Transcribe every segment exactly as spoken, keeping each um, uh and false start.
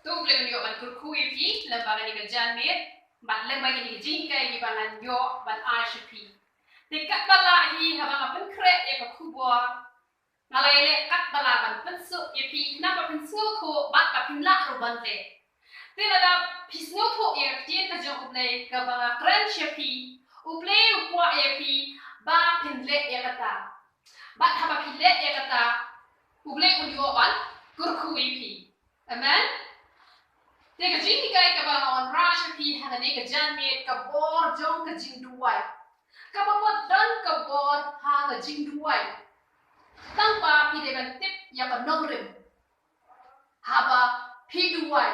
To U Blei un ïoh ban kyrkhu ïa phi lyngba kane ka janmiet bad lyngba kine ki jinghikai kiba ngan ïoh ban ai sha phi. Te katba lah hi, haba nga pynkhreh ïa ka khubor, nga la ïaleh katba lah ban pynsuk ïa phi, khnang ba phin sngewthuh bad ba phin lah ruh ban leh. Te lada phi sngewthuh ïa ka ktien ka jong U Blei kaba nga kren sha phi, U Blei u kwah ïa phi ba phin leh ïa kata. Bad haba phi leh ïa kata, U Blei un ïoh ban kyrkhu ïa phi. Amen. Te ka jinghikai kaba nga wanrah sha phi ha kane ka janmiet, ka bor jong ka jingduwai. Kaba mut don ka bor ha ka jingduwai. Tang ba phi dei ban tip ïa ka nongrim haba phi duwai.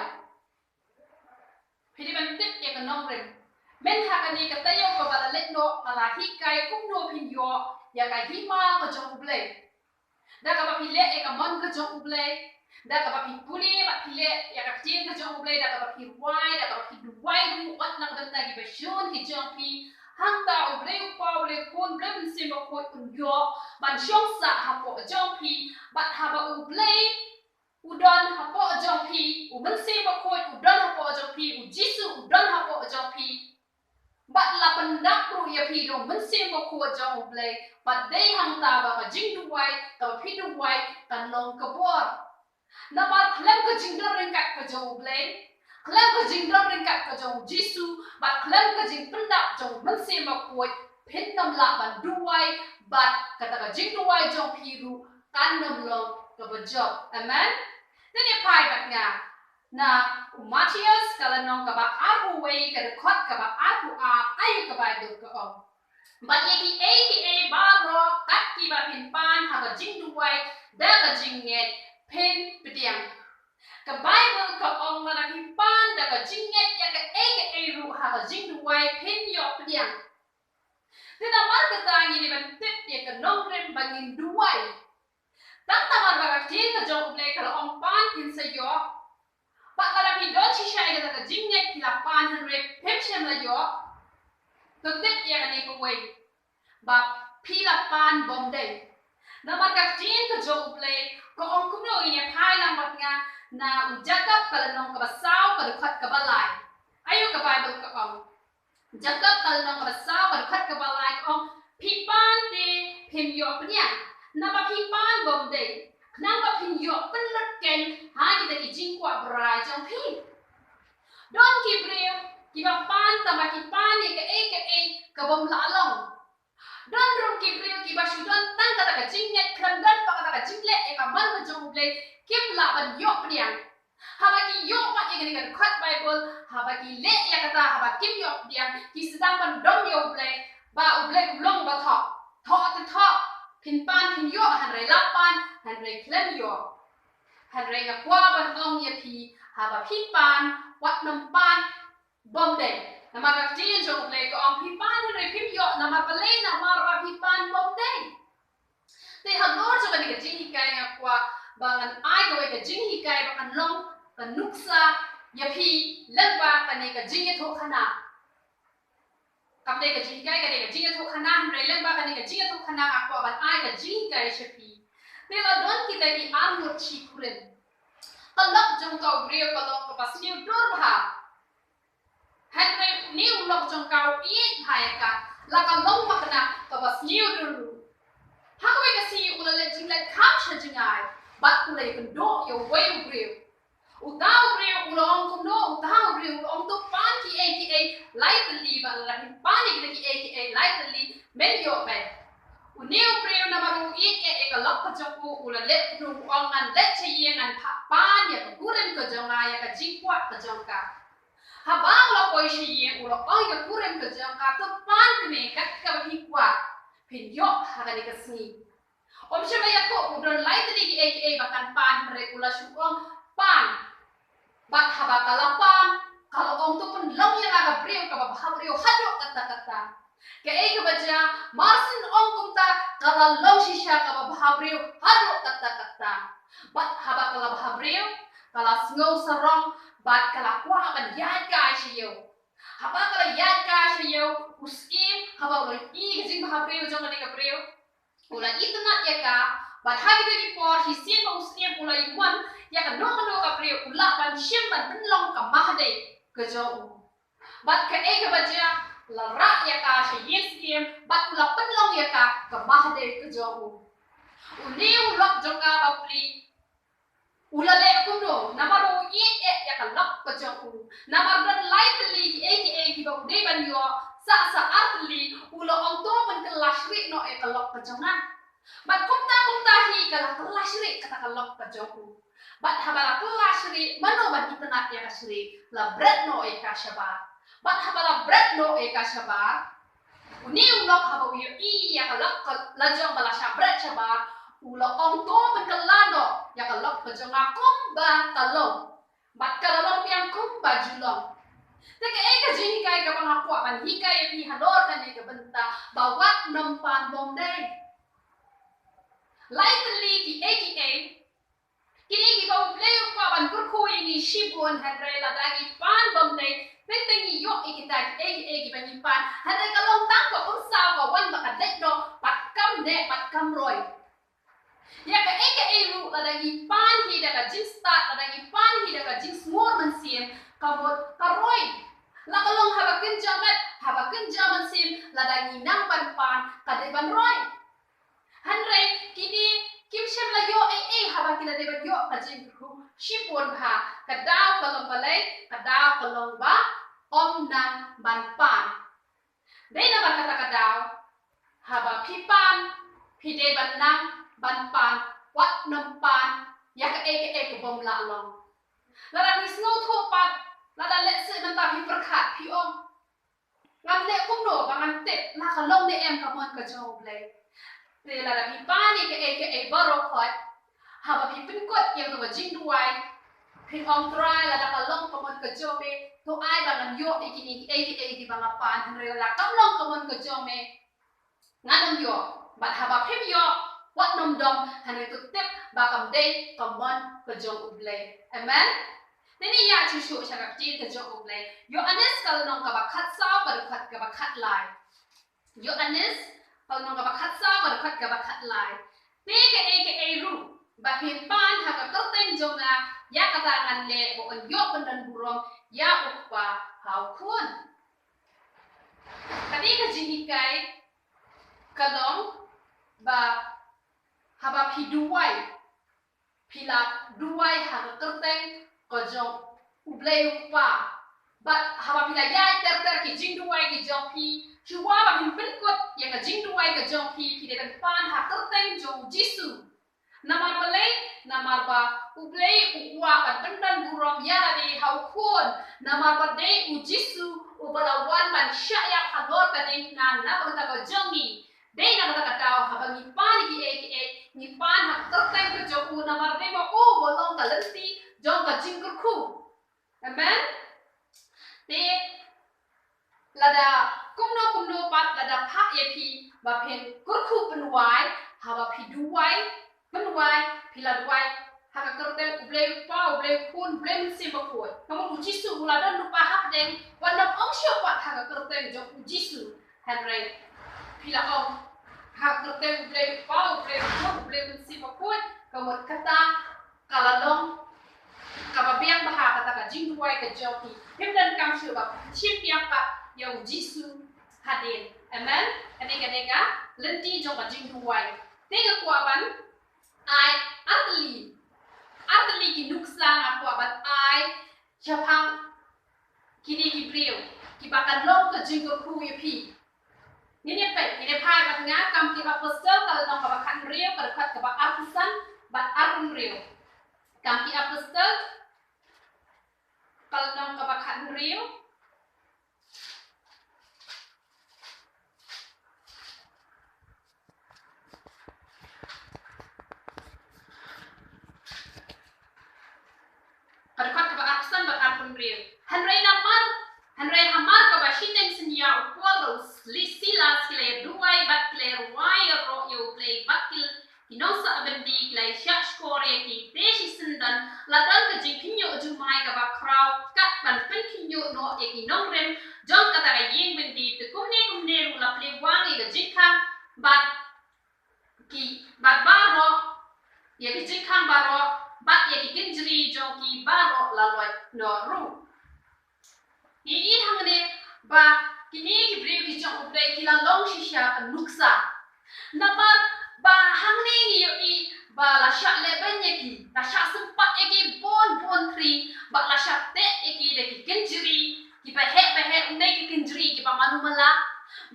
Phi dei ban tip ïa ka nongrim. Mynta ha kane ka taïew kaba la leit noh, nga la hikai kumno phin ïoh ïa ka hima ka jong U Blei. Da kaba phi leh ïa ka mon ka jong U Blei, da kaba phi pule bad phi leh ïa ka ktien ka jong U Blei, da kaba phi rwai, da kaba phi duwai ruh wat na ka bynta kiba shun ki jong phi, hangta U Blei U Kpa, U Blei U Khun, U Blei U Mynsiem Bakhuid un ïoh ban shong sah hapoh jong phi. Bad haba U Blei u don hapoh jong phi, U Mynsiem Bakhuid u don hapoh jong phi, U Jisu u don hapoh jong phi, bad la pyndap ruh ïa phi da U Mynsiem Bakhuid jong U Blei, bad dei hangta ba ka jingduwai kaba phi duwai kan long ka bor. Namar khlem ka jingdon ryngkat ka jong U Blei, khlem ka jingdon ryngkat ka jong U Jisu, bad khlem ka jingpyndap jong U Mynsiem Bakhuid, phin ym lah ban duwai, bad kata ka jingduwai jong phi ruh kan ym long kaba jop. Amen. Te ngin phai bad nga na U Mathaios ka lynnong kaba arphew wei, ka dkhot kaba arphew ar, ïa ka Baibl ka ong: Bad ïa kiei kiei baroh kat kiba phin pan ha ka jingduwai da ka jingngeit, phin pdiang. Ka Baibl ka ong lada phi pan da ka jingngeit ïa kaei kaei ruh ha ka jingduwai, phin ïoh pdiang. Te namar kata ngi dei ban tip ïa ka nongrim ba ngin duwai. Tang namar ba ka ktien ka jong U Blei ka la ong pan phin sa ïoh. Bad lada phi don shisha ïa kata ka jingngeit, phi la pan hynrei phim shym la ïoh, to tip ïa kane kawei, ba phi la pan bym dei. Namar ka ktien ka jong U Blei ka ong kumno, ngin ïa phai lang bad nga na U Jakob ka lynnong kaba saw, ka dkhot kaba lai. Ïa ka Baibl ka ong, Jakob ka lynnong kaba saw, ka dkhot kaba lai ka ong: Phi pan te phim ïoh pdiang, naba phi pan bym dei, khnang ba phin ïoh pynlut keiñ ha kita ki jingkwah brai jong phi. Don ki briew kiba pan, tangba ki pan ïa kaei kaei ka bym lah long. Don ruh ki briew kiba shu don tang kata ka jingngeit, khlem don pat kata ka jingleh ïa ka mon ka jong U Blei, kim lah ban ïoh pdiang. Haba ki ïoh pat ïa kane ka dkhot Baibl, haba ki leh ïa kata, haba kim ïoh pdiang, ki sdang ban dom ïa U Blei, ba U Blei u long ba thoh. Thoh te thoh, phin pan phin ïoh, hynrei la pan, hynrei khlem ïoh. Hynrei nga kwah ban ong ïa phi, haba phi pan, wat nym pan bym dei. Namar ka ktien jong U Blei ka ong phi pan hynrei phim ïoh, namar balei? Namar ba phi pan bym dei. Te halor jong kane ka jinghikai nga kwah ba ngan ai kawei ka jinghikai ba kan long ka nuksa ïa phi lyngba kane ka jingïathuhkhana. Kam dei ka jinghikai, ka dei ka jingïathuhkhana, hynrei lyngba kane ka jingïathuhkhana nga kwah ban ai ka jinghikai sha phi. Te la don kita ki arngut shi kurim. Ka lok jong uta u briew ka long kaba sniew dur bha. Hynrei une u lok jong ka u ïeit bha ïa ka, la ka long makna kaba sniew dur ruh. Ha kawei ka sngi u la leit jingleit kham sha jngai bad u la ïakynduh ïa uwei u briew. Uta u briew u la ong kumno? Uta u briew u la ong, to pan kiei kiei lai tylli, bad lada phi pan ïa kita kiei kiei lai tylli, men ïoh beit. Une u briew namar u ïeit ïa ka lok ka jong u, u la leh kumno? U ong, ngan leit sha ïing, ngan pan ïa ka kurim ka jong nga, ïa ka jingkwah ka jong ka. Haba u la poi sha ïing u la ong ïa ka kurim ka jong ka, to pan kmie kat kaba phi kwah, phin ïoh ha kane ka sngi. Um shym la ïathuh u don lai tylli kiei kiei ba kan pan, hynrei u la shu ong pan. Bad haba ka la pan, ka la ong, to pynlong ïa nga ka briew kaba bhabriew haduh katta katta. Kaei kaba jia, mar syn ong kumta ka la long shisha kaba bhabriew haduh katta katta. Bad haba ka la bhabriew, ka la sngew sarong bad ka la kwah ban ïaid kai sha ïew. Haba ka la ïaid kai sha ïew, u syiem haba u la ïohi ka jingbhabriew jong kane ka briew, u la itynnad ïa ka Bad ha kito ki por, shisien ba u Syiem u la ïohi ïa kano kano ka briew, u lah ban shim ban pynlong ka mahadei ka jong u. Bad kaei kaba jia, la rah ïa ka sha ïing syiem, bad u la pynlong ïa ka ka mahadei ka jong u. Une u lok jong ka bapli u la leh kumno, namar u ïeit ïa ka lok ka jong u. Namar don lai tylli kiei kiei kiba u dei ban ïoh, sa sa ar tylli, u la ong to pynkylla shrieh noh ïa ka lok ka jong nga. Bad kumta kumta hi ka la kylla shrieh kata ka lok ka jong u. Bad haba la kylla shrieh, mano ban itynnad ïa ka shrieh, la bret noh ïa ka shabar. Bad haba la bret noh ïa ka shabar, une u lok haba u ïohi ïa ka lok ka la jong ba la shah bret shabar, u la ong to pynkylla noh ïa ka lok ka jong nga kumba ka long. Bad ka la long biang kumba ju long. Te kaei ka jinghikai kaba nga kwah ban hikai ïa phi halor kane ka bynta ba wat nym pan bymdei. Lai tylli kiei kiei, kine kiba U Blei u kwah ban kyrkhu ïa ngi shibun, hynrei lada ngi pan bymdei, teng teng ngi ïoh ïa kita kiei kiei kiba ngi pan, hynrei ka long tang ka umsaw ka wan ba ka dei noh, bad kam neh bad kam roi. Ïa kaei kaei ruh lada ngi pan hi da ka jingstad, lada ngi pan hi da ka jingsngur mynsiem, ka mut ka roi. La ka long haba kynja met, haba kynja mynsiem, lada ngi nang ban pan, ka dei ban roi. Hynrei kine kim shym la ïoh ei ei haba ki la dei ban ïoh ka jingkyrkhu shibun bha, ka daw ka long balei, ka daw ka long ba ym nang ban pan. Dei namar kata ka daw, haba phi pan, phi dei ban nang ban pan, wat nym pan ïa kaei kaei ka bym lah long. Lada phi sngewthuh pat, lada lehse mynta phi pyrkhat, phi ong, ngan leh kumno ba ngan tip la ka long ne em ka mon ka jong U Blei. Te lada phi pan ïa kaei kaei baroh khoit, haba phi pynkut ïa kaba jingduwai, phin ong, Trai, lada ka long ka mon ka jong me, to ai ba ngan ïoh ïa kine kiei kiei kiba nga pan, hynrei lada kam long ka mon ka jong me, ngan ym ïoh. Bad haba phim ïoh, wat nym dom, hynrei to tip ba kam dei ka mon ka jong U Blei. Amen. Te ngin ïa shu shu sha ka ktien ka jong U Blei. Ïoannis ka lynnong kaba khatsaw, ka dkhot kaba khatlai. Ïoannis ka lynnong kaba khatsaw, ka dkhot kaba khatlai. Te kaei kaei ruh ba phin pan ha ka kyrteng jong nga, ïa kata ngan leh, ba yn ïoh pyndon burom ïa U Kpa ha U Khun. Kane ka jinghikai ka long ba haba phi duwai, phi la duwai ha ka kyrteng ka jong U Blei U Kpa. Bad haba phi la ïaid ter ter ki jingduwai ki jong phi, shuwa ba phin pynkut ïa ka jingduwai ka jong phi, phi dei ban pan ha kyrteng jong U Jisu. Namar balei, namar ba U Blei u kwah ban pyndon burom ïa lade ha U Khun. Namar ba dei U Jisu uba la wan ban shah ïap halor ka diengphna na ka bynta ka jong ngi. Dei na kata ka daw haba ngi pan kiei kiei, ngi pan ha ka kyrteng ka jong u, namar dei ma u ba long ka lynti jong ka jingkyrkhu. Amen. Te lada kumno kumno pat, lada phah ïa phi ba phin kyrkhu pynduwai, haba phi duwai, pynduwai, phi la duwai ha ka kyrteng U Blei U Kpa, U Blei U Khun, U Blei Mynsiem Bakhuid. Ka mut U Jisu u la don lypa hapdeng, wat nym ong shuh pat ha ka kyrteng jong U Jisu. Hynrei phi la ong ha ka kyrteng U Blei U Kpa, U Blei U Khun, U Blei Mynsiem Bakhuid, ka mut kata ka la long kaba biang bha, kata ka jingduwai ka jong phi. Phim donkam shuh ba phin shim biang pat ïa U Jisu hadien. Amen. Kane ka dei ka lynti jong ka jingduwai. Te nga kwah ban ai artylli, artylli ki nuksa nga kwah ban ai shaphang kine ki briew kiba kan long ka jingkyrkhu ïa phi. Ngin ïa peit, ngin ïa phai bad nga Kam ki Apostol ka lynnong kaba khathynriew, ka dkhot kaba arphew san bad arphew hynriew. Kam ki Apostol ka lynnong kaba khathynriew, ka dkhot kaba arphew san bad arphew hynriew. Hynrei namar, hynrei hamar kaba shiteng synñia u Paul bad u Silas ki la ïa duwai bad ki la ïa rwai ïaroh ïa U Blei bad ki, ki nongsah byndi ki la ïa shahshkor ïa ki. Te shisien don, la don ka jingkhynñiuh jumai kaba khraw kat ban pynkhynñiuh noh ïa ki nongrim jong kata ka ïing byndi. Te kumne kumne ruh la plie wang ïa ka jingkhang bad ki, bad baroh ïa ki jingkhang baroh bad ïa ki kynjri jong ki baroh la loit noh ruh. Ngi i hangne ba kine ki briew ki jong U Blei ki la long shisha ka nuksa. Namar ba hangne ngi ïohi ba la shah lehbeiñ ïa ki, la shah sympat ïa ki bun bun tri, bad la shah teh ïa ki da ki kynjri kiba heh ba heh, ym dei ki kynjri kiba malu mala,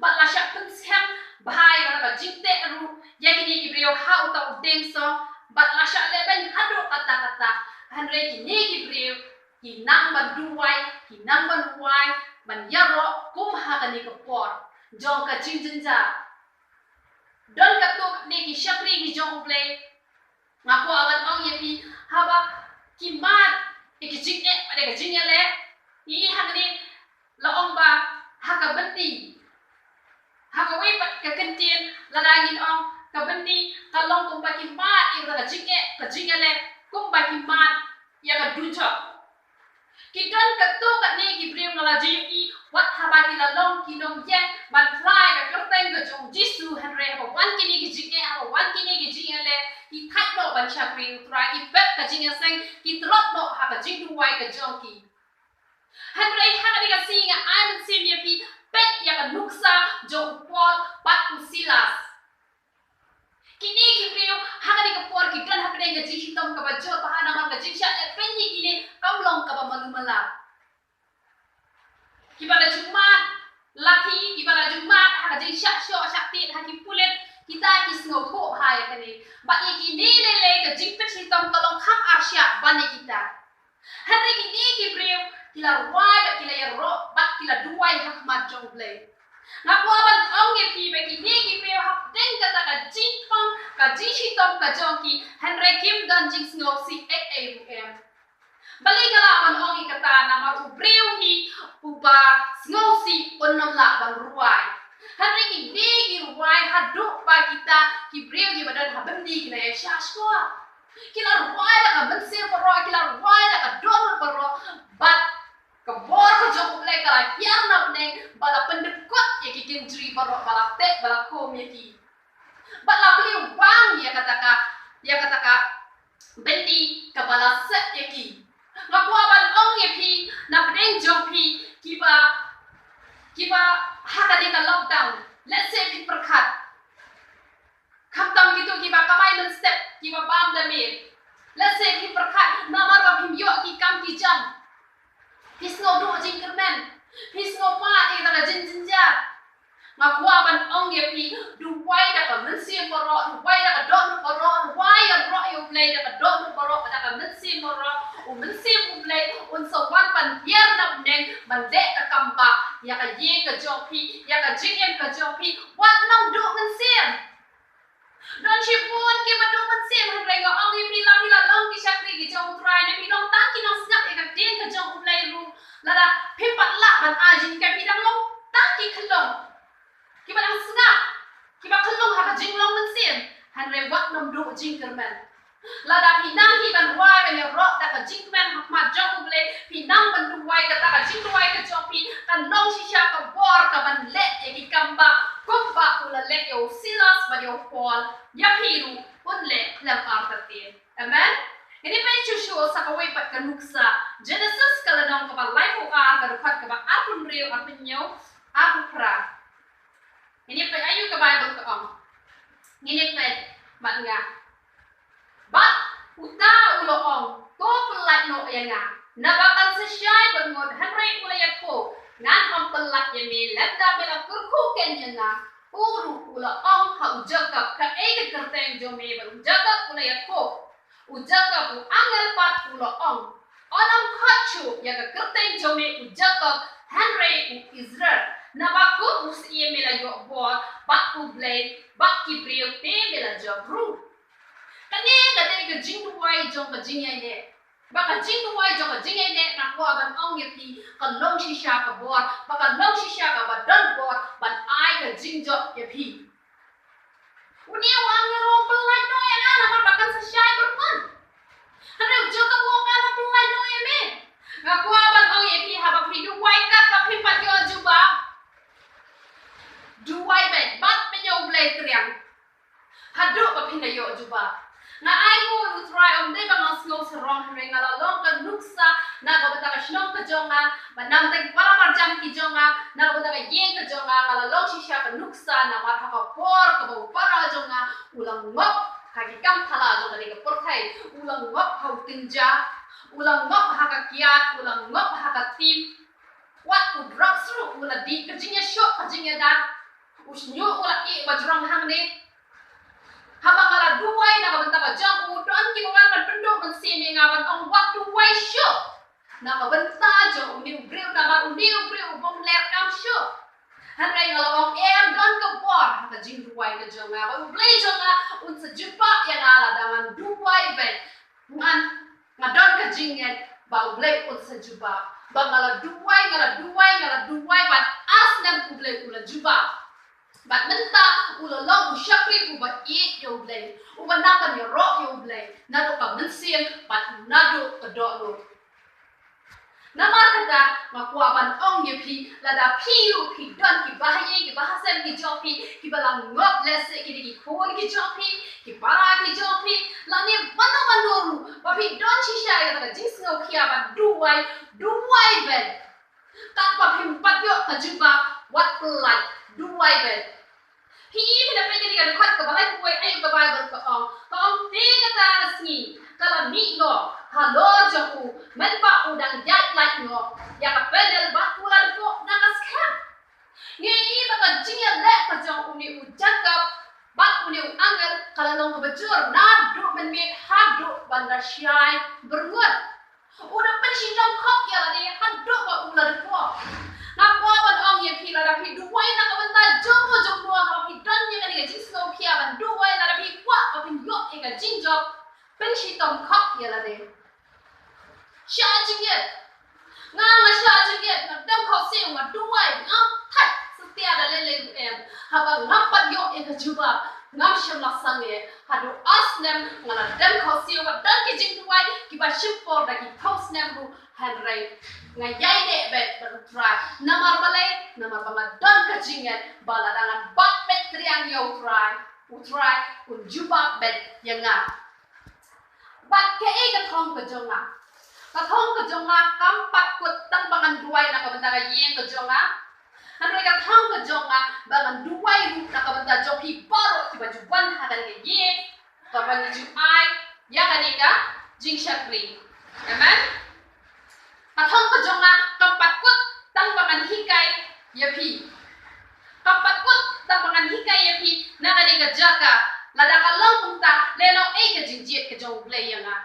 bad la shah pynshem bha ïa ka jingteh ruh ïa kine ki briew ha uta u dieng song, bad la shah lehbeiñ haduh katta katta. Hynrei kine ki briew ki nang ban duwai, ki nang ban wai, ban ïaroh kum ha kane ka por jong ka jingjynjar. Don katto katne ki shakri ki jong U Blei, nga kwah ban ong ïa phi, haba ki mad ïa ki jingeh bad ïa ka jingïaleh, ngi i hangne la ong ba ha ka byndi, ha kawei pat ka kyntien lada ngin ong ka byndi, ka long kumba ki mad ïa ka jingeh, ka jingïaleh, kumba ki mad ïa ka dujok. Ki don katto katne ki briew nga la ju ïohi, wat haba ki la long ki nongïeng ban phla ka kyrteng ka jong U Jisu, hynrei haba wan kine ki jingeh, haba wan kine ki jingïaleh, ki thait noh ban shakri U Trai, ki pep ka jingïaseng, ki tlot noh ha ka jingduwai ka jong ki. Hynrei ha kane ka sngi nga ai mynsiem ïa phi, peit ïa ka nuksa jong u Paul bad u Silas. Kine ki briew ha kane ka por ki don hapdeng ka jingshitom kaba jur bha, namar ka jingshah lehbeiñ ïa kine kam long kaba malu mala. Kiba la ju mad lathi, kiba la ju mad ha ka jingshah shoh shah tied ha ki pulit, kita ki sngewthuh bha ïa kane. Bad ïa kine lei lei ka jingpynshitom ka long kham arshah ban ïa kita. Hynrei kine ki briew ki la rwai bad ki la ïaroh bad ki la duwai ha khmat jong U Blei. Nga kwah ban ong ïa phi ba kine ki briew hapdeng kata ka jingpang, ka jingshitom ka jong ki, hynrei kim don jingsngewsih ei ei ruh em. Balei nga lah ban ong ïa kata? Namar u briew hi uba sngewsih un ym lah ban rwai. Hynrei kine ki rwai haduh ba kita ki briew kiba don ha byndi ki la ïashah shkor. Ki la rwai da ka mynsiem baroh, ki la rwai da ka dohnud baroh, bad ka bor ka jong U Blei ka la hiar na bneng, ba la pyndykut ïa ki kynjri baroh, ba la teh, ba la khum ïa ki. Bad la plie wang ïa kata ka, ïa kata ka byndi kaba la set ïa ki. Nga kwah ban ong ïa phi, na pdeng jong phi kiba, kiba ha kane ka lockdown, lehse phi pyrkhat. Khamtam kito kiba kamai mynstep, kiba bam da miet, lehse phi pyrkhat namar ba phim ïoh ki kam ki jam. Phi sngew duh jingkyrmen, phi sngew mad ïa kata ka jingjynjar. Nga kwah ban ong ïa phi, duwai da ka mynsiem baroh, duwai da ka dohnud baroh, duwai ïaroh ïa U Blei da ka dohnud baroh, da ka mynsiem baroh. U Mynsiem U Blei un sa wan ban hiar na bneng ban leh ka kam ba ïa ka ïing ka jong phi, ïa ka jingim ka jong phi. Wat nym duh mynsiem. Don shibun kiba duh mynsiem, hynrei nga ong ïa phi, la phi la long ki shakri ki jong U Trai, ne phi long tang ki nongsngap ïa ka ktien ka jong U Blei ruh, lada phim pat lah ban ai jinghikai, phi dang long tang ki khyllung kiba dang sngap, kiba khyllung ha ka jinglong mynsiem. Hynrei wat nym duh jingkyrmen. Lada phi nang hi ban rwai, ban ïaroh da ka jingkmen ha khmat jong U Blei, phi nang ban duwai, kata ka jingduwai ka jong phi kan long shisha ka bor kaban leh ïa ki kam ba kumba u la leh ïa u Silas bad ïa u Paul, ïa phi ruh un leh lem artatien. Amen. Ngin ïa peit shuh shuh sa kawei pat ka nuksa. Genesis ka lynnong kaba laiphew ar, ka dkhot kaba arphew hynriew, arphew hynñiew, arphew phra. Ngin ïa peit aïu ka Baibl ka ong. Ngin ïa peit bad nga. Bad uta u la ong, to pyllait noh ïa nga, naba kan sa shai bad ngut. Hynrei u la ïathuh, ngan ym pyllait ïa me, lymda me la kyrkhu keiñ ïa nga. U ruh u la ong ha u Jakob, kaei ka kyrteng jong me? Bad u Jakob u la ïathuh. U Jakob u angel pat u la ong, yn ym khot shuh ïa ka kyrteng jong me u Jakob, hynrei u Israel, naba kum u syiem me la ïoh bor bad U Blei, bad ki briew te me la jop ruh. Kane ka dei ka jingduwai jong ka jingïaineh. Ba ka jingduwai jong ka jingïaineh, nga kwah ban ong ïa phi, ka long shisha ka bor, ba ka long shisha kaba don bor ban ai ka jingjop ïa phi. Une u angel u ong, pyllait noh ïa nga namar ba kan sa shai bad ngut. Hynrei u Jakob u ong, ngan ym pyllait noh ïa me. Nga kwah ban ong ïa phi, haba phi duwai katba phim pat ïoh jubab, duwai beit, bad pynïoh U Blei triang haduh ba phin da ïoh jubab. Nga ai nguh nuksa na ka bynta ka shnong ka jong nga, bad na ka bynta ki para marjan ki jong nga, na ka bynta ka ïing ka jong nga, nga la long shisha ka nuksa namar ha ka por kaba u para jong nga u la ngop ha ki kam pala jong kane ka pyrthei, u la ngop ha u tynja, u la ngop ha ka kiad, u la ngop ha ka tip. Wat u drop through, u la dih ka jingïashoh ka jingïadat. U shñiuh u la ïeh ba jrong hangne. Haba nga la duwai na ka bynta ka jong u, don kiba wan ban pynduh mynsiem ïa nga ban ong wat duwai shuh na ka bynta jong une u briew, namar une u briew u bym leh kam shuh. Hynrei nga la ong em, don ka bor ha ka jingduwai ka jong nga ba U Blei jong nga un sa jubab ïa nga lada ngan duwai beit. Ngan, nga don ka jingngeit ba U Blei un sa jubab. Ba nga la duwai, nga la duwai, nga la duwai bad ar snem U Blei u la jubab. Bad mynta u la long u shakri uba ïeit ïa U Blei, uba nang ban ïaroh ïa U Blei naduh ka mynsiem bad naduh ka dohnud. Namar kata nga kwah ban ong ïa phi, lada phi ruh phi don ki bahaïing ki bahasem ki jong phi kiba la ngop, lehse kine ki khun ki jong phi, ki para ki jong phi, lane mano mano ruh ba phi don shisha ïa ka jingsngewkhia ban duwai, duwai beit. Katba phim pat ïoh ka jubab, wat pyllait, duwai beit. Phi i, phi da peit ïa kane ka dkhot kaba laiphew wei, aïu ka Baibl ka ong? Ka ong, te kata ka sngi ka la mih noh halor jong u mynba u dang ïaid lait noh ïa ka panel bad u la dpoh na ka skhem. Ngi i ba ka jingïaleh ka jong une u Jakob bad une u angel ka la long kaba jur naduh mynmiet haduh ban da shai byrngut. U da pynshitom khop ïa lade haduh ba u la dpoh. Nga kwah ban ong ïa phi, lada phi duwai na ka bynta jong u jong u, haba phi don ïa kane ka jingsngewkhia ban duwai, lada phi kwah ba phin ïoh ïa ka jingjop, pynshitom khop ïa lade. Shah jingit. Nga, nga shah jingit, nga dem khohsiew, nga duwai, nga thait satia da lei lei ruh em. Haba ngam pat ïoh ïa ka jubab, ngam shym la sangeh. Haduh ar snem nga la dem khohsiew, nga don ki jingduwai kiba shim por da ki phew snem ruh, hynrei nga ïaineh beit bad U Trai. Namar balei? Namar ba nga don ka jingngeit ba lada ngan bat beit triang ïa U Trai, U Trai un jubab beit ïa nga. Bad kaei ka thong ka jong nga? Ka thong ka jong nga kam pat kut tang ba ngan duwai na ka bynta ka ïing ka jong nga. Hynrei ka thong ka jong nga ba ngan duwai ruh na ka bynta jong phi baroh kiba ju wan ha kane ka ïing, kaba ngi ju ai ïa kane ka jingshakri. Amen. Ka thong ka jong nga kam pat kut tang ba ngan hikai ïa phi. Kam pat kut tang ba ngan hikai ïa phi na kane ka jaka. Lada ka long kumta, lehnoh ei ka jingjied ka jong U Blei ïa nga.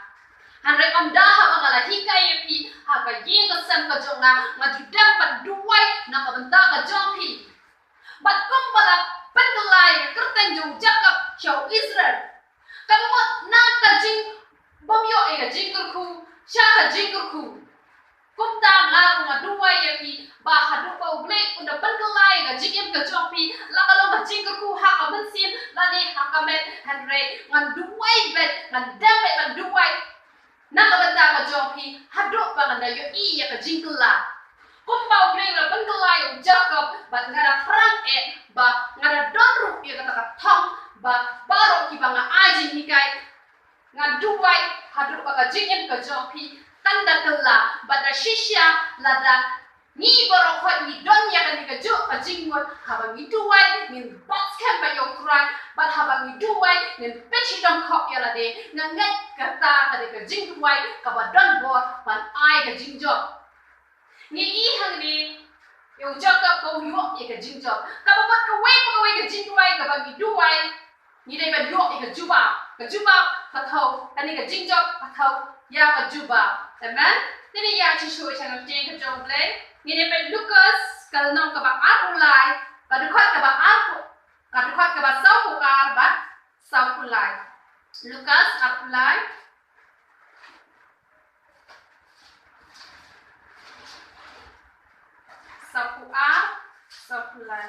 Hynrei ym da haba nga la hikai ïa phi ha ka ïing ka sem ka jong nga, nga ju dem ban duwai na ka bynta ka jong phi. Bad kumba la pynkylla ïa ka kyrteng jong u Jakob sha u Israel, ka mut na ka jingbymïoh ïa ka jingkyrkhu sha ka jingkyrkhu, kumta nga ruh nga duwai ïa phi ba haduh ba U Blei un da pynkylla ïa ka jingim ka jong phi, la ka long ka jingkyrkhu ha ka mynsiem lane ha ka met, hynrei ngan duwai beit, ngan dem beit ban duwai na ka bynta ka jong phi haduh ba ngan da ïohi ïa ka jingkylla. Kumba U Blei u la pynkylla ïa u Jakob, bad nga da thrang eh ba nga da don ruh ïa kata ka thong ba baroh kiba nga ai jinghikai, ngan duwai haduh ba ka jingim ka jong phi kan da kylla. Bad da shisha lada ngi baroh khoit ngi don ïa kane kajuh ka jingmut, haba ngi duwai ngin bat skhem bha ïa U Trai, bad haba ngi duwai ngin pynshitom khop ïa lade. Nga ngeit kata ka dei ka jingduwai kaba don bor ban ai ka jingjop. Ngi i hangne ïa u Jakob ba u ïoh ïa ka jingjop. Kaba mut kawei pa kawei ka jingduwai kaba ngi duwai, ngi dei ban ïoh ïa ka jubab. Ka jubab ka thew, kane ka jingjop ka thew ïa ka jubab. Amen. Te ngin ïa shu shu sha ka ktien ka jong U Blei. Ngin ïa peit Lukas ka lynnong kaba arphew lai, ka dkhot kaba arphew, ka dkhot kaba sawphew ar bad sawphew lai. Lukas arphew lai, sawphew ar, sawphew lai.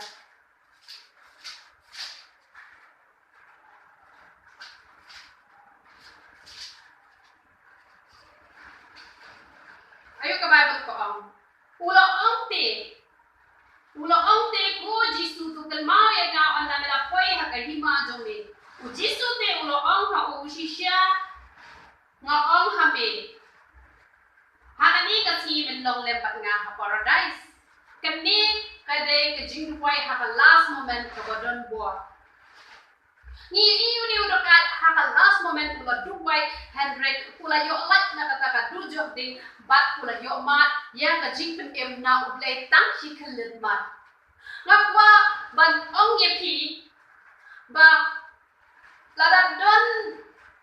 Aïu ka Baibl ka ong? U la ong te, u la ong te, ko Jisu, to kynmaw ïa nga ynda me la poi ha ka hima jong me. U Jisu te u la ong ha u, shisha nga ong ha me, long lem bad nga ha paradise. Kane ka dei ka jingduwai ha ka last moment kaba don bor. Ngi ïohi une u dkhot ha ka last moment u la duwai, hynrei u la ïoh lait na kata ka dujok ding bad u la ïoh mad ïa ka jingpynim na U Blei tang shi khyndiat mar. Nga kwah ban ong ïa phi ba lada don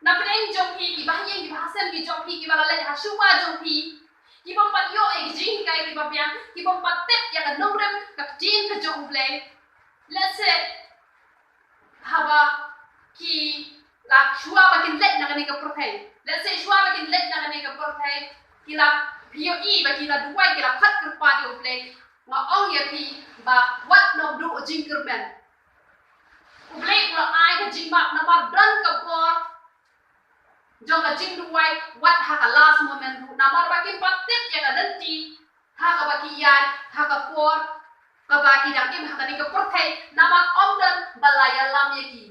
na pdeng jong phi, kiba ha ïing kiba ha sem ki jong phi, kiba la leit ha shuwa jong phi, kiba pat ïoh ïa ki jinghikai kiba biang, kiba pat tip ïa ka nongrim ka ktien ka jong U Blei. Let's say haba ki la shuwa ba kin leit na kane ka pyrthei. Let's say shuwa ba kin leit na kane ka pyrthei, ki la, phi ïohi ba ki la duwai, ki la khot kyrpad ïa U Blei. Nga ong ïa phi ba wat nym duh jingkyrmen. U Blei u la ai ka jingmap namar don ka bor jong ka jingduwai wat ha ka last moment ruh, namar ba kim pat tip ïa ka lynti ha kaba ki ïaid, ha ka por kaba ki dang im ha kane ka pyrthei, namar ym don ba la ïalam ïa ki.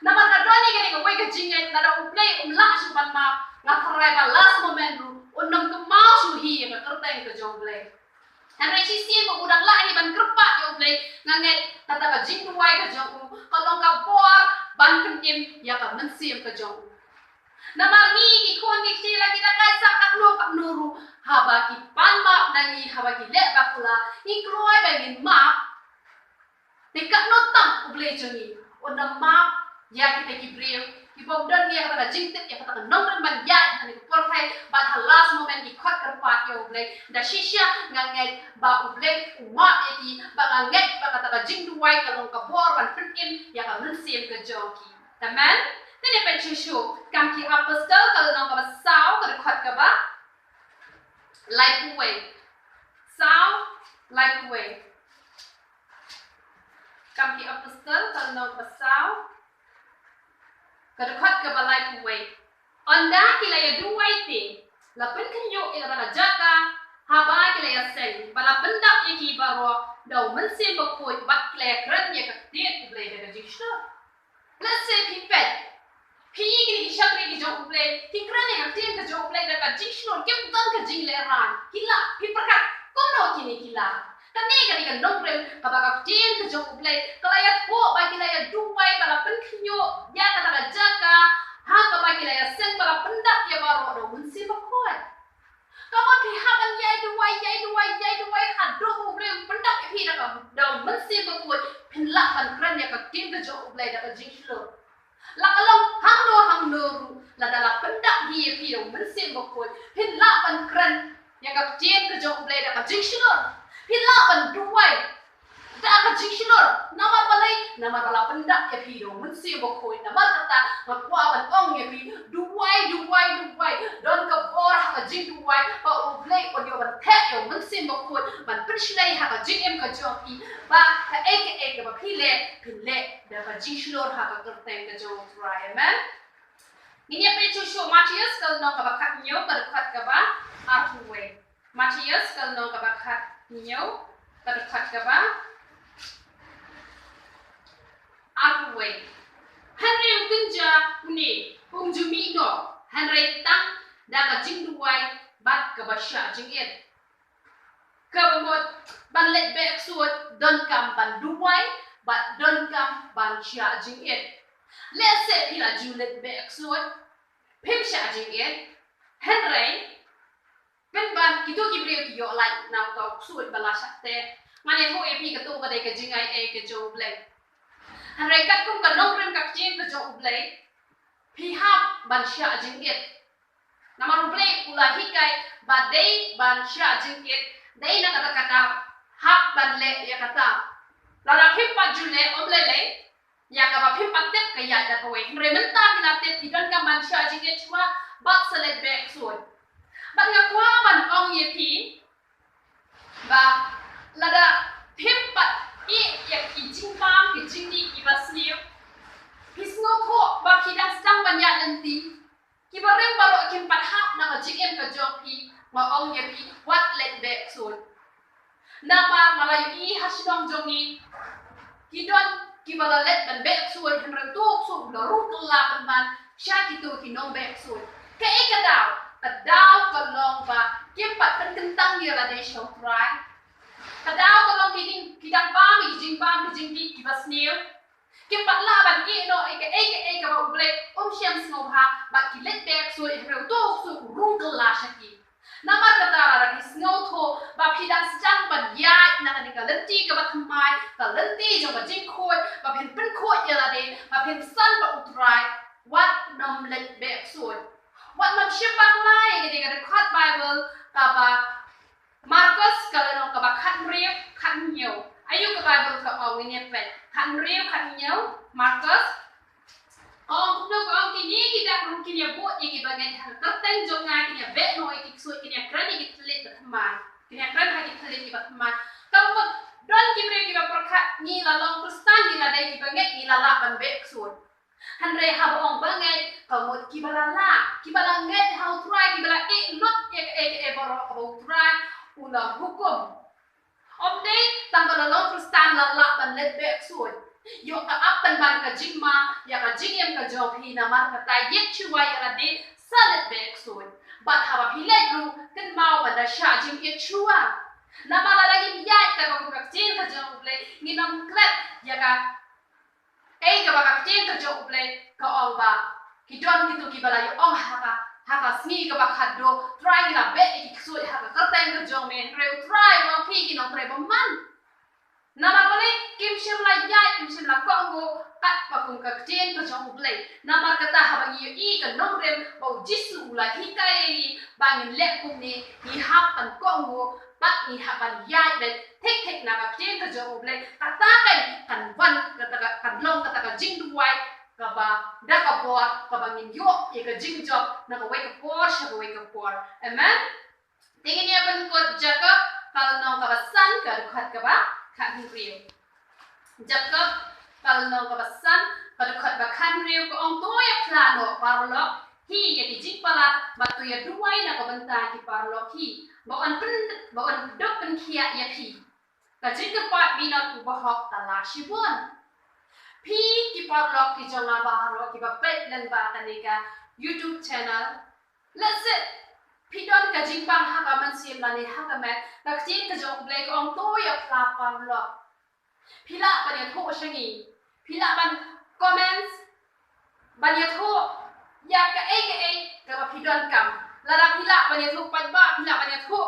Namar ka don ïa kane kawei ka jingngeit, lada U Blei um lah shuh ban map, nga tharai ba last moment ruh un nym kynmaw shuh hi ïa ka kyrteng ka jong U Blei. Hynrei shisien ba u dang lah hi ban kyrpad ïa U Blei, nga ngeit kata ka jingduwai ka jong u ka long ka bor ban pynim ïa ka mynsiem ka jong u. Namar ngi ki khun ki kti la ki dang kai sa katno katno ruh, haba ki pan map na ngi, haba ki leh bakla, ngi kloi ba ngin map. Te katno tam U Blei jong ngi un nym map ïa kita ki briew kiba ym don ïa kata ka jingtip, ïa kata ka nongrim ban ïaid ha kane ka pyrthei, bad ha last moment ki khot kyrpad ïa U Blei. Da shisha nga ngeit ba U Blei u map ïa ki, bad nga ngeit ba kata ka jingduwai ka long ka bor ban pynim ïa ka mynsiem ka jong ki. Amen. Te ngin peit shuh shuh Kam ki Apostol ka lynnong kaba saw, ka dkhot kaba laiphew wei. Saw, laiphew wei. Kam ki Apostol ka lynnong kaba saw, ka dkhot kaba laiphew wei. Ynda ki la ïa duwai te, la pynkhynñiuh ïa kata ka jaka haba ki la ïa seng, bad la pyndap ïa ki baroh da U Mynsiem Bakhuid, bad ki la ïa kren ïa ka ktien U Blei da ka jingshlur. Let's say phi peit, phi ïa kine ki shakri ki jong U Blei, ki kren ïa ka ktien ka jong U Blei da ka jingshlur, kim don ka jinglehrain. Ki lah, phi pyrkhat kumno kine ki lah. Kane ka dei ka nongrim kaba ka ktien ka jong U Blei ka la ïathuh, ba ki la ïa duwai, ba la pynkhynñiuh ïa kata ka jaka ha kaba ki la ïa seng, ba la pyndap ïa baroh da U Mynsiem Bakhuid. Ka mut phi hap ban ïai duwai, ïai duwai, ïai duwai haduh U Blei u pyndap ïa phi da ka, da U Mynsiem Bakhuid, phin lah ban kren ïa ka ktien ka jong U Blei da ka jingshlur. La ka long hangno hangno ruh, lada la pyndap hi ïa phi da U Mynsiem Bakhuid, phin lah ban kren ïa ka ktien ka jong U Blei da ka jingshlur. Phin lah ban duwai da ka jingshlur. Namar balei? Namar ba la pyndap ïa phi da U Mynsiem Bakhuid. Namar kata nga kwah ban ong ïa phi, duwai, duwai, duwai. Don ka bor ha ka jingduwai, ba U Blei un ïoh ban theh ïa U Mynsiem Bakhuid ban pynshlei ha ka jingim ka jong phi, ba kaei kaei kaba phi leh, phin leh da ka jingshlur ha ka kyrteng ka jong U Trai. Amen. Ngin ïa peit shuh shuh Mathaios ka lynnong kaba khathynñiew, ka dkhot kaba arphew wei. Mathaios ka lynnong kaba khathynñiew, ka dkhot kaba arphew wei. Hynrei u kynja une um ju mih noh, hynrei tang da ka jingduwai bad kaba shah jingit. Kaba mut ban leit beh ksuid, donkam ban duwai bad donkam ban shah jingit. Lehse phi la ju leit beh ksuid, phim shah jingit, hynrei pynban kito ki briew ki ïoh lait na uta u ksuid ba la shah teh. Ngan ïathuh ïa phi, kato ka dei ka jingai ei ka jong U Blei. Hynrei katkum ka nongrim ka ktien ka jong U Blei, phi hap ban shah jingit. Namar U Blei u la hikai ba dei ban shah jingit, dei na kata ka daw hap ban leh ïa kata. Lada phim pat ju leh, ym lei lei, ïa kaba phim pat tip ka ïaid da kawei. Hynrei mynta phi la tip, phi donkam ban shah jingit shuwa bad sa leit beh ksuid. Bad nga kwah ban ong ïa phi ba lada phim pat ïeh ïa ki jingbam ki jingdih kiba sniew, phi sngewthuh ba phi dang sdang ban ïaid lynti. Kiba rim baroh kim pat hap na ka jingim ka jong phi, nga ong ïa phi, wat leit beh ksuid. Namar nga la ïohi ha shnong jong ngi, ki don kiba la leit ban beh ksuid, hynrei uto u ksuid u la rung kylla pynban sha kito ki nongbeh ksuid. Kaei ka daw? Ka daw ka long ba kim pat pynkyntang ïa lade. Tang bam ïa ki jingbam ki jingdih kiba sniew. Kim pat lah ban ïeh noh ïa kaei kaei kaba U Blei um shym sngewbha bad ki leit beh ksuid, hynrei uto u ksuid u rung kylla sha ki. Namar kata lada phi sngewthuh ba phi dang sdang ban ïaid na kane ka lynti kaba thymmai, ka lynti jong ka jingkhuid, ba phin pynkhuid ïa lade, ba phin san bad U Trai, wat nym leit beh ksuid. Wat nym shim bakla ïa kane ka dkhot Baibl kaba Markos ka lynnong kaba khathynriew, khathynñiew. Aïu ka Baibl ka ong, ngin ïa peit. Khathynriew, khathynñiew, Markos. Ka ong kumno, ka ong, kine ki dak ruh kin ïa bud ïa kiba ngeit ha ka kyrteng jong nga, kin ïa beh noh ïa ki ksuid, kin ïa kren ïa ki thylliej ba thymmai. Kin ïa kren ha ki thylliej kiba thymmai. Ka mut don ki briew kiba pyrkhat ngi la long Khristan, ngi la dei kiba ngeit, ngi la lah ban beh ksuid. Hynrei haba ong ba ngeit, ka mut kiba la lah, kiba la ngeit ha U Trai, kiba la ïeh lut ïa kaei kaei baroh kaba U Trai u la hukum. Ym dei tang ba la long Khristan la lah ban leit beh ksuid. Ïoh ka ap pynban ka jingma ïa ka jingim ka jong phi, namar kata ïeit shuwa ïa lade sa leit beh ksuid. Bad haba phi leit ruh, kynmaw ban da shah jingïeit shuwa. Namar lada ngim ïaid katkum ka ktien ka jong U Blei, ngin ym klet ïa ka Ei kaba ka ktien ka jong U Blei ka ong ba ki don kito kiba la ïa ong ha ka, ha ka sngi kaba khatduh, Trai, ngi la beh ïa ki ksuid ha ka kyrteng ka jong me, hynrei U Trai u ong, phi ki nongtrei bymman. Namar balei? Kim shym la ïaid, kim shym la kohnguh katba kum ka ktien ka jong U Blei. Namar kata haba ngi ïohi ka nongrim ba U Jisu u la hikai ïa ngi ba ngin leh kumne, ngi hap ban kohnguh bad ngi hap ban ïaid beit thik thik na ka ktien ka jong U Blei. Kata kan, kan wan, kata ka, kan long kata ka jingduwai kaba da ka bor, kaba ngin ïoh ïa ka jingjop na kawei ka por sha kawei ka por. Amen. Te ngin ïa pynkut Jakob ka lynnong kaba san, ka dkhot kaba khathynriew. Jakob ka lynnong kaba san, ka dkhot ba khathynriew, ka ong, to ïa phla noh paralok hi ïa ki jingpalat, bad to ïa duwai na ka bynta ki paralok hi, ba yn pyn, ba yn duk pynkhiah ïa phi. Ka jingkyrpad minot u bahok ka lah shibun. Phi ki paralok ki jong nga baroh kiba peit lyngba kane ka YouTube channel, lehse phi don ka jingbang ha ka mynsiem lane ha ka met, ka ktien ka jong U Blei ka ong to ïa phla paralok. Phi lah ban ïathuh sha ngi. Phi lah ban comments, ban ïathuh ïa kaei kaei kaba phi donkam. Lada phi lah ban ïathuh paidbah, phi lah ban ïathuh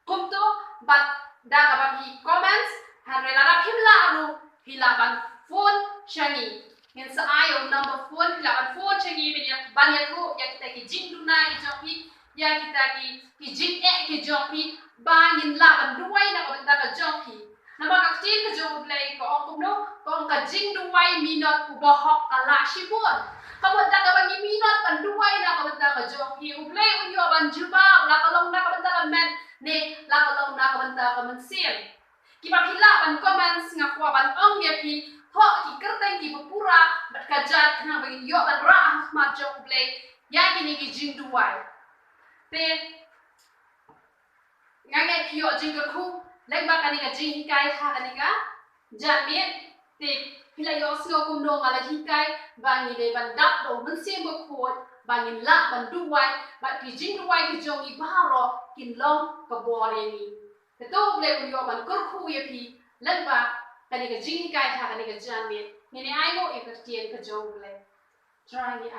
kumto bad da kaba phi comments, hynrei lada phim lah ruh, phi lah ban phone sha ngi. Ngin sa ai ïa u number phone, phi lah ban phone sha ngi ban ïa, ban ïathuh ïa kita ki jingduna ki jong phi, ïa kita ki, ki jingeh ki jong phi, ba ngin lah ban duwai na ka bynta ka jong phi. Namar ka ktien ka jong U Blei ka ong kumno, ka ong ka jingduwai minot u bahok ka lah shibun. Ka mut da kaba ngi minot ban duwai na ka bynta ka jong phi, U Blei un ïoh ban jubab, la ka long na ka bynta ka met ne la ka long na ka bynta ka mynsiem. Kiba phi lah ban comments, nga kwah ban ong ïa phi, thoh ki kyrteng kiba pura bad ka jait khnang ba ngin ïoh ban rah ha khmat jong U Blei ïa kine ki jingduwai. Te nga ngeit phi ïoh jingkyrkhu lyngba kane ka jinghikai ha kane ka janmiet. Te phi la ïohsngew kumno nga la hikai ba ngi dei ban dap da U Mynsiem Bakhuid ba ngin lah ban duwai, bad ki jingduwai ki jong ngi baroh kin long ka bor ïa ngi. Te to U Blei un ïoh ban kyrkhu ïa phi lyngba kane ka jinghikai ha kane ka janmiet. Ngin ïa ainguh ïa ka ktien ka jong U Blei. Trai ngi